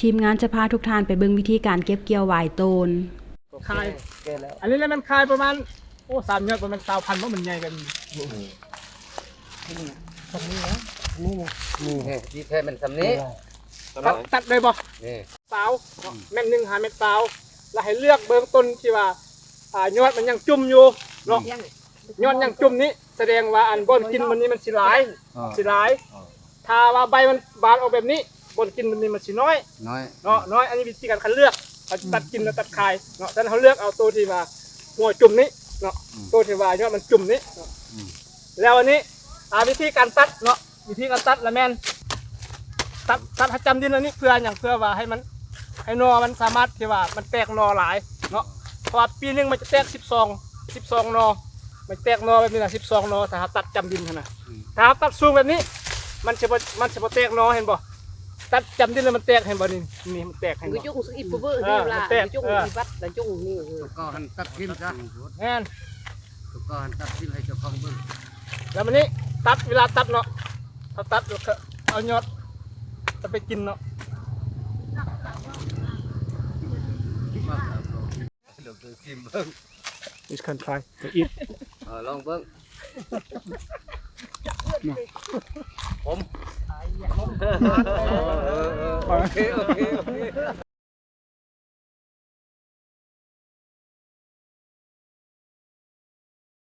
ທີມງານຈະພາທຸກທ່ານໄປເບິ່ງວິທີການເກັບກ່ຽວຫວາຍໂຕນ. ຄາຍ ແກ່ແລ້ວ ອັນນີ້ແຫຼະແມ່ນຄາຍປະມານ ໂອ້ ສາມຍອດປະມານຊາວພັນບໍ່ ມັນໃຫຍ່ກັນ ນີ້ນະ ນີ້ນະ ນີ້ນະ ນີ້ ທີ່ແທ້ແມ່ນຊ່ຳນີ້ ຕັດ ຕັດໄດ້ບໍ່? ນີ້ ຊາວ ແມ່ນໜຶ່ງຫາແມ່ນຊາວ ແລ້ວໃຫ້ເລືອກເບິ່ງຕົ້ນທີ່ວ່າ ອ່າ ຍອດມັນຍັງຈຸ່ມຢູ່ເນາະ ຍອດຍັງຈຸ່ມນີ້ ສະແດງວ່າອັນບ່ອນກິນມັນນີ້ມັນຊິຫຼາຍ ຊິຫຼາຍ ຖ້າວ່າໃບມັນບານອອກແບບນີ້ ບ່ອນກິນມັນນີ້ມັນຊິນ້ອຍ ນ້ອຍ ເນາະ ນ້ອຍ ອັນນີ້ວິທີການຄັດເລືອກ ເຮົາຕັດກິນແລ້ວຕັດຂາຍເນາະ ສະນັ້ນເຮົາເລືອກເອົາໂຕທີ່ວ່າຫົວຈຸ່ມນີ້ເນາະ ໂຕທີ່ວ່າຍອດມັນຈຸ່ມນີ້ເນາະ ແລ້ວອັນນີ້ ອ່າ ວິທີການຕັດເນາະ ວິທີການຕັດລະແມ່ນ ຕັດ ຕັດໃຫ້ຈຳດິນອັນນີ້ເພື່ອຫຍັງ ເພື່ອວ່າໃຫ້ມັນ ໃຫ້ໜໍ່ມັນສາມາດທີ່ວ່າມັນແຕກໜໍ່ຫຼາຍເນາະ ເພາະວ່າປີໜຶ່ງມັນຈະແຕກສິບສອງ ສິບສອງໜໍ່ ມັນແຕກໜໍ່ແບບນີ້ນະ ສິບສອງໜໍ່ ຖ້າເຮົາຕັດຈຳດິນຫັ້ນນະ ຖ້າເຮົາຕັດສູງແບບນີ້ ມັນຊິບໍ່ ມັນຊິບໍ່ແຕກໜໍ່ ເຫັນບໍ່? ຕັດຈຳດິນແລ້ວມັນແຕກ ເຫັນບໍ່ນີ້? ນີ້ມັນແຕກ ເຫັນບໍ່? ກະຈຸງອີກບໍ່ເບີນີ້ລະ ກະຈຸງອີກບັດ ກະຈຸງນີ້ ເອີ ຕົວເກົ່າຫັ້ນຕັດຖິ້ມຊະ ແມ່ນ ຕົວເກົ່າຫັ້ນຕັດຖິ້ມໃຫ້ເຈົ້າຂອງເບິ່ງ ແລ້ວບາດນີ້ຕັດ ເວລາຕັດເນາະ ເຮົາຕັດແລ້ວກະເອົາຍອດ ເອົາໄປກິນເນາະ. ລອງຊີມເບິ່ງ You can try to eat. ເອີ ລອງເບິ່ງ ຂົມ ເອີ ເອີ ເອີ ໂອເຄ ໂອເຄ.